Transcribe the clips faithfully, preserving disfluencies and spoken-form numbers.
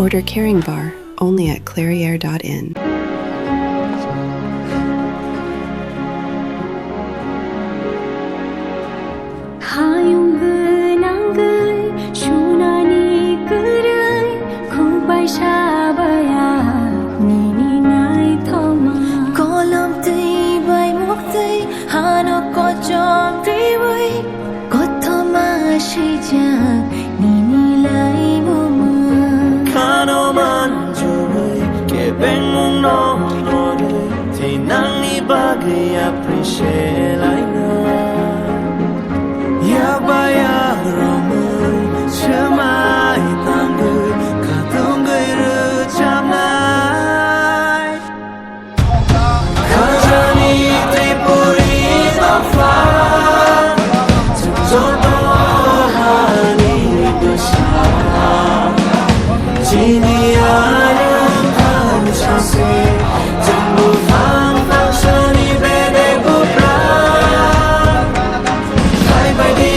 Order Caring Bar only at clairiere dot in. Hayung gwnangwi sunani kwrwi, khubai sabaya nini naithoma. Kolom twi bai muktwi hano kochom twiwi, kothoma swijak nini laimungma. Khano manjui kebengmungno norwi, tei nangni bagwi appreciate laina. Yakba yakromwi swmai tangwi, khatungwi rwchapnai. Khajani Tripuri dopha, joto hani bwsa. Chini ayang thangsase, jangbo phang thangsani bedek bupra. Phaibaidi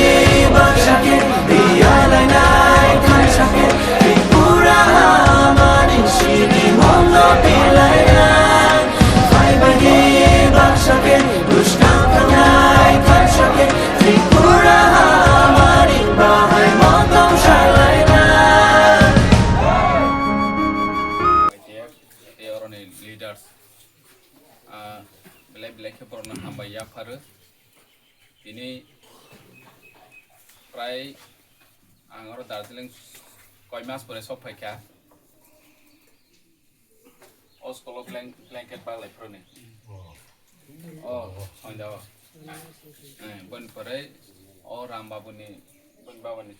baksa khe, biyalainai thansa khe, Tripura hamani sini mungno bilainai. Phaibaidi baksa khe, bwskang thangnai thansa khe, Tripura hamani bahai mungno salainai. Tei oroni leaders, ah, belai belai khe borokno hambai yapharo. Tini prai ang oro Darjeeling koi mas pore sok phaikha. O school o blank-, blanket baglai phuruni. O, sonda o. Eh, boni pore o Ram Babuni, boni babani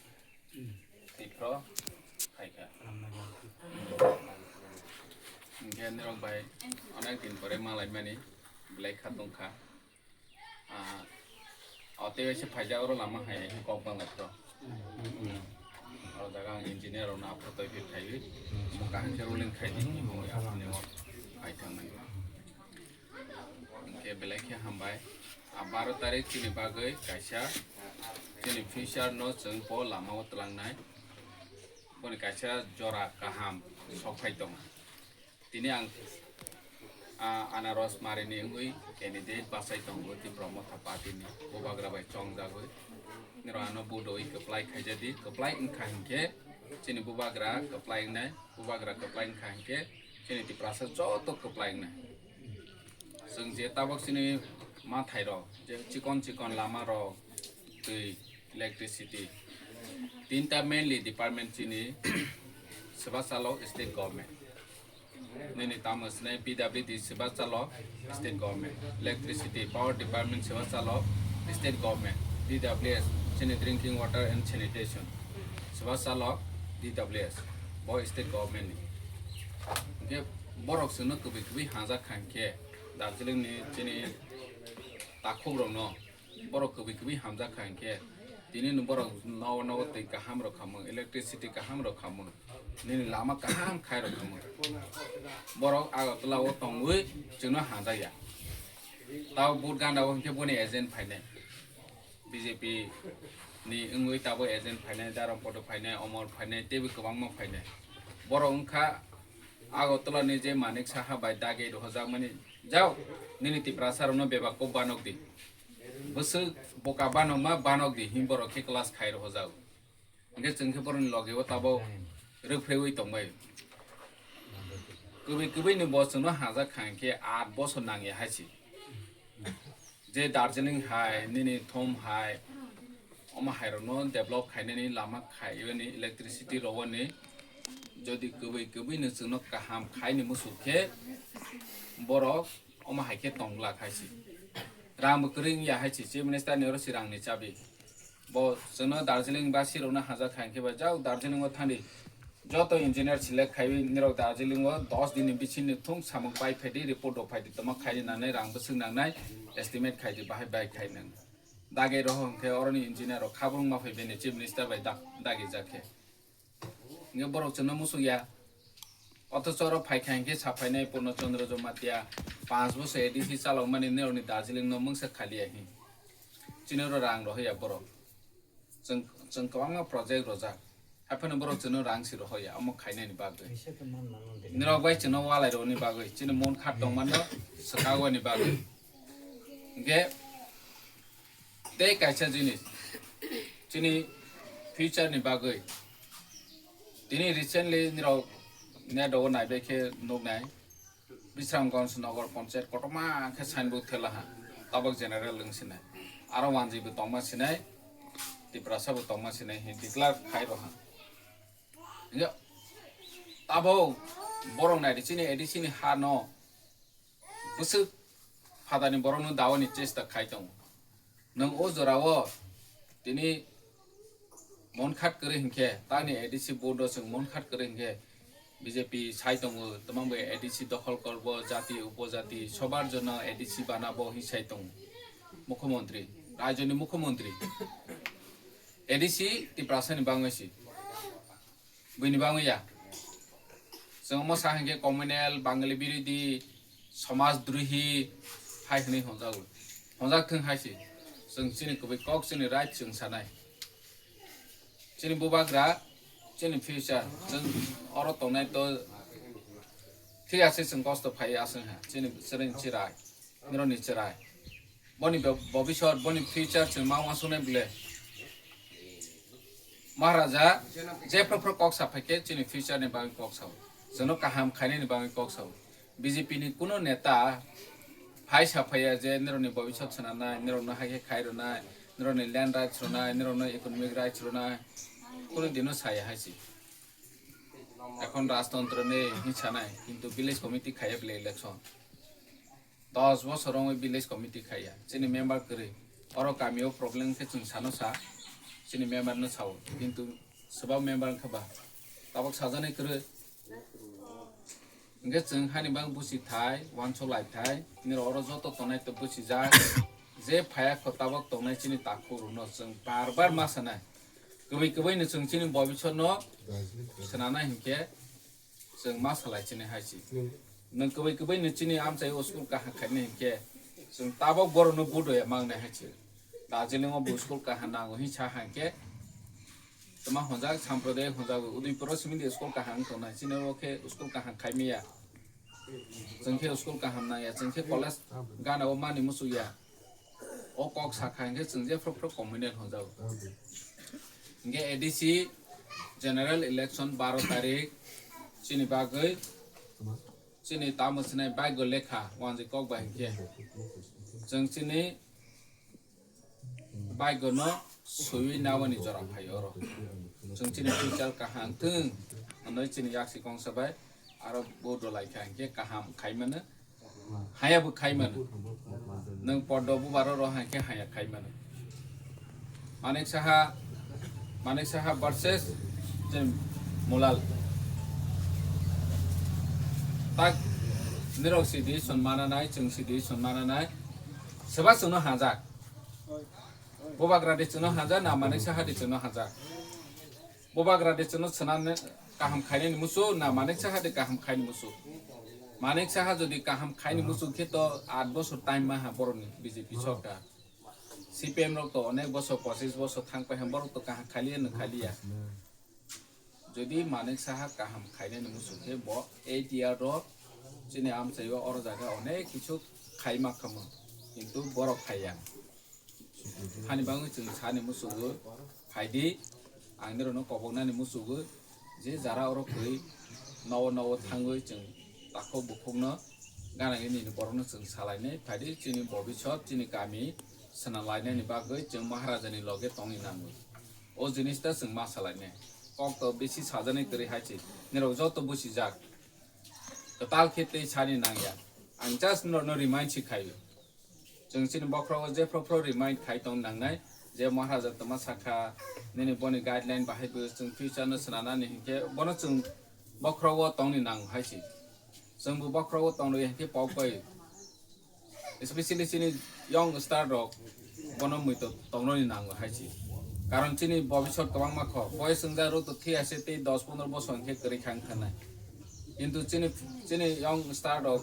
Tipro phaikha. Hinkhe nirok bai onek din pore malaimani belai kha tongkha. Ah, o tei waisa phaijak oro lama hai hai kok bang lai to. Oro jaga ang engineer rok no aphuru twi phai phaiwi. Mo kaham khe ruling khai di. Mo aphuru ni o phai thang nai. Hinkhe belai khe hambai. A baro tarik chini bagwi kaisa chini future no chwng bo lama o twlang nai. Boni kaisa jora kaham sok phai tongo. Tini ang, ah, Anaros Marini wngwi candidate bachai tongo Tipra Motha Party ni bubagra bai chongjagwi. Nirok ano vote rwi kwplai khaijadi, kwplai wngkha hinkhe chini bubagra kwplai wngnai, bubagra kwplai wngkha hinkhe chini Tiprasa joto kwplai wngnai. Chwng je tabok chini mathairok, je chikon chikon lamarok, twi, electricity. Tinta mainly department chini swbachalo state government. Nini tamo swnai P W D swbachalo state government. Electricity, power department swbachalo state government. D W S, chini drinking water and sanitation. Swbachalo D W S, bo state government ni. Hinkhe borok chwngno kwbwi kwbwi hajak kha hinkhe Darjeeling ni chini takhukrokno borok kwbwi kwbwi hamjak kha hinkhe, tini no borok nogo nogo twi kaham rok khamung, electricity kaham rok khamung, nini lama kaham khai rok khamung. Borok Agartala o tongwi chwngno hamjakya. Tao vote ganda o hinkhe boni agent phainai, B J P ni wngwi tabo agent phainai, Daram Poto phainai, Omor phainai, teibo kwbangma phainai. Borok wngkha Agartala ni je Manik Saha bai dagi rohorjakmani, jao, nini Tiprasa rokno bebak kok banok di. Bwswk boka banokma banok di, himborok khe class khai rohorjago. Hinkhe chwng khe borokni logi o tabok rwphreui tongbai. Kwbwi kwbwi ni bo chwngno hajak kha hinkhe aat bosor nangya hai se. Je Darjeeling hai, nini thom hai, omo hai rokno develop khainani lama khaiwani electricity rwani, jodi kwbwi kwbwi no chwngno kaham khaini muchuk khe borok omo hai khe tong glak hai se. Rang bo kwrwi wngya hai se, Chief Minister ni oro se rang ni chabi. Bo chwngno Darjeeling basi rokno hajak kha hinkhe ba jao Darjeeling o thani joto engineer select khaiwi nirok Darjeeling o dos din ni bising ni thung samung pai phaidi, report rok phaidi, toma khaidi nangnai, rang bwswk nangnai, estimate khaidi, bahai bai khai nang. Dagi rohor hinkhe oroni engineer rok khabrwng ma phai bini Chief Minister bai da-, dagi jak khe. Hinkhe borok chwngno muchuk ya. Othocho oro phaikha hinkhe saphainai Purno Chandra Jamatia panch bosor A D C chalokmani nirokni Darjeeling no mungsa khaliya hin. Chini oro rang rohorya borok. Chwng, chwng kwbangma project rojak. Haphano borok chwngno rang si rohoya, omo khainani bagwi. Nirok bai chwngno walai roni bagwi, chini mon khat tongmano swkagwani bagwi. Hingke tei kaisa jinis, chini future ni bagwi. Tini recently nirok net o naibai khe nuknai. Bisramganj Nagar Panchayat kotorma khe signboard thela ha, tabok general wng sinai. Aro wanjwi bo tongma sinai, Tiprasa bo tongma sinai, hi declare khai rw ha. Hingke tabok borok nai di chini A D C ni ha no bwswk phatani borok no dawani chesta khai tongo. Nwng o jora o tini mon khat kwrwi hinkhe, tani A D C board o chwng mon khat kwrwi hinkhe, B J P sai tongo, twmang bai A D C dokhol korbo, jati upojati, sobar jonno A D C banabo hi sai tongo. Mukhyamantri, rajyoni mukhyamantri. A D C Tiprasani bangwi si. Buini bangwi ya. Chwng omo sa hinkhe communal, Bangali birodhi, somaj drohi hai hwnwi honjago. Honjak thwng hai si. Chwng chini kubui kok, chini right chwng sanai. Chini bubagra, chini future, chwng oro tongnai to thik ase chwng kosto phai aswng ha. Chini chwrwng chirai, nironi chirai. Boni bo-, bobisot, boni future chwng ma uansuknai bwle. Maharaja, jephru phru kok sa phaikhe chini future ni bagwi kok sao. Chwngno kaham khainani bagwi kok sao. B J P ni kuno neta phai sa phaiya je nirokni bobisot swnamnai, nirokno hai khe khai rwnai, nirokni land rights rwnai, nirokno economic rights rwnai, kuno dino saya hai si. Ekhon rajtontro ni hinwi sanai, kintu village committee khaiya bwle election. Dos bosor wngwi village committee khaiya, chini member kwrwi. Oro kamio problem khe chwng sano sa, chini member no sao, kintu swbak member wngkha ba tabok sajani kwrwi. Hingke chwng hani bang busi thai, uansuk lai thai, nirok oro joto tongnai to busi jak. Je phaya kho tabok tongnai chini takhuk rokno chwng bar bar ma sanai. Kwbwi kwbwi no chwng chini bobisot no swnamnai hinkhe chwng ma salai chini hai si. Nwng kwbwi kwbwi no chini amchai o school kaham khainai hinkhe chwng tabok borok no vote hoya mangnai hai si. Darjeeling o bo school kaham nango hin sa hai khe. Tama honjak, Sampradaya honjak, Udaipur o simi di school kaham tongnai, chini o khe school kaham khai miya. Chwng khe school kaham nangya, chwng khe college gana o mani muchuk ya. O kok sakha hinkhe chwng je phro phro communal honjak. Hinkhe A D C general election baro tarik chini bagwi, chini tamo sinai baigo lekha wanjwi kok bai hinkhe. Chwng chini Baigo no swiwi nawani jora phai oro. Chwng chini future kaham thwng, hwnwi chini yaksi kongsa bai aro vote rw lai kha hinkhe kaham khai mano. Haya bo khai mano. Nwng poddo bubaro rw hai khe haya khai mano. Manik Saha, Manik Saha versus chini Mulal. Tak nirok si decision mana nai, chwng si decision mana nai. Swba chwngno hajak. Bubagra de chwngno hajak na Manik Saha de chwngno hajak. Bubagra de chwngno swnamne kaham khainani musu na Manik Saha de kaham khaini musu. Manik Saha jodi kaham khaini musu khe to aat bosor time ma ha borokni B J P sorkar. C P M rok to onek bosor, pochis bosor thang pai ha borok to kaham khaliya no khaliya. Jodi Manik Saha kaham khainani musu khe bo eight year o chini amchaio oro jaga onek kichu khai ma khamu, kintu borok khaiya. Hani bangwi chwng sani musugo, phaidi, ang nirokno koboknani musugo, je jara oro kwrwi nowo nowo thangwi chwng takhuk bukhukno gana gini borokno chwng salainai, phaidi chini bobisot chini kami swnam lainani bagwi chwng Maharajani loge tongwi nango. O jinis ta chwng ma salainai. Kok to bisi sajani kwrwi hai se. Nirok joto busi jak. Kwtal khe tei sani nangya. Ang just norokno remind si khaio. Chwng chini bokhorogo jephru phru remind khai tong nangnai je Maharaja twma sakha, nini boni guideline bahai bo chwng future no swnamnani hinkhe bono chwng bokhorogo tongni nango hai se. Chwngbo bokhorogo tongri hinkhe pok bai. Especially chini young star rok bono muitu tongnani nango hai se. Karon chini bobisot kwbangma kho. Boyes wngya rw to thwi ase tei dos pondro bosor hinkhe kwrwi kha wngkha nai. Kintu chini, chini young star rok,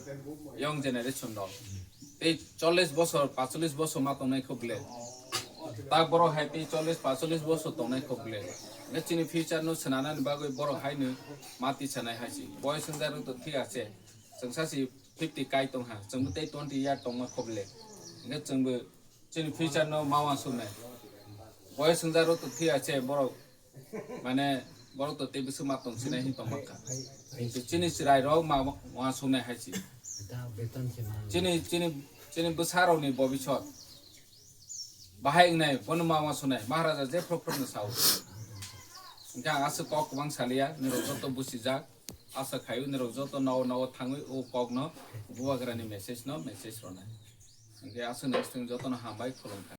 young generation rok tei chollish bosor, pachulish bosor ma tongnai kho bwle. Tak borok hai tei chollish pacholis bosor tongnai kok le. Hwnkhe chini future no swnanani bagwi borok hai no mati sanai hai si. Boyos wngjakrok to thik ase. Chwng sa si fifty kai tong ha. Chwng bo tei twenty year tongma kok le. Hwnkhe chwng bo chini future no ma wansuknai. Boyos wngjakrok to thik ase borok. Mane borok to tei bwswk ma tong sinai hin tongma kha. Kintu chini chwrai rok ma wansuknai hai si. Chini, chini, chini bwsa rok ni bobisot. Bahai wngnai, bono ma wansuknai, Maharaja je phro phro no sao. Hwnkhe ang aswk kok kwbang saliya, nirok joto busijak, asa khaio nirok joto nogo nogo thangwi o kok no Bubagrani message no message rwnai. Hwnkhe aswk nai swng joto no hambai khulumkha.